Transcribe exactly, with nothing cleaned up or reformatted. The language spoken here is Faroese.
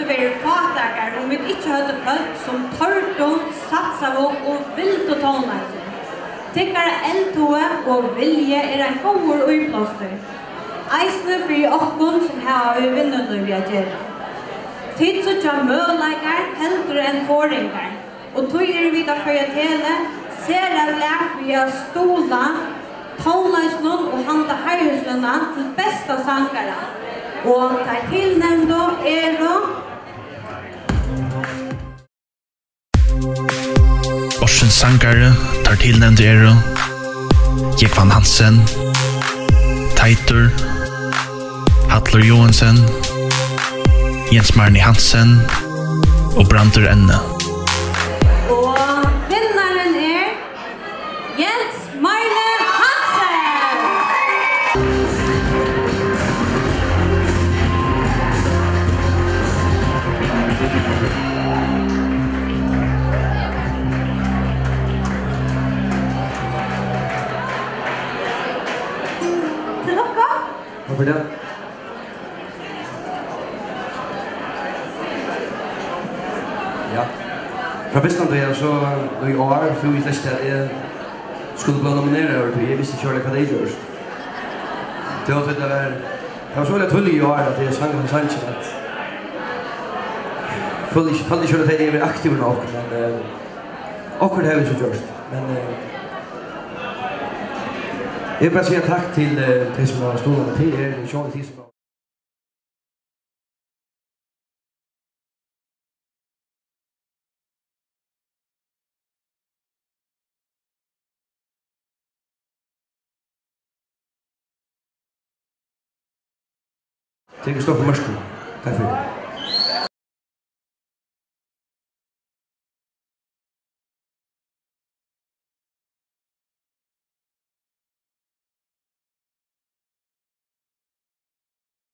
verið fátækar, um vit ikki høvdu fólk, sum tordu, satsaðu og vildu tónleikin. Tykkara eldhugi og vilji er ein góður íblástur, eisini fyri okkum, sum hava við vinnulívi at gera. Tit síggja møguleikar heldur enn forðingar, og tí eru vit á Føroya Tele sera glað fyri at stuðla tónleikinum og handa heiðurslønina til besta sangara. Og teir tilnevndu eru: Ársins sangari, teir tilnevndu eru Jógvan Hansen, Teitur, Hallur Joensen, Jens Marni Hansen og Brandur Enne. Og vinnarin er Jens Marni Hansen. Til lukku. Takk fyri tað. Ja. Frá fyrsta daga, so í ár, fyri vit flestu, at eg skuldi blíva nomineraður, tí eg visti ikki ordiliga, hvat eg gjørdi. Tað var, tað var, tað var so tíðliga í ár, at eg sang henda sangin, at føldi ikki, føldi ikki, at eg var aktivur nokk, men, eh, okkurt havi eg so gjørt. Men, eh, eg vil bara siga takk til, eh, tey sum hava stuðlað mær, tey eru sjálvandi tey sum Tað er Kristoffer Mørkøv. Takk fyri.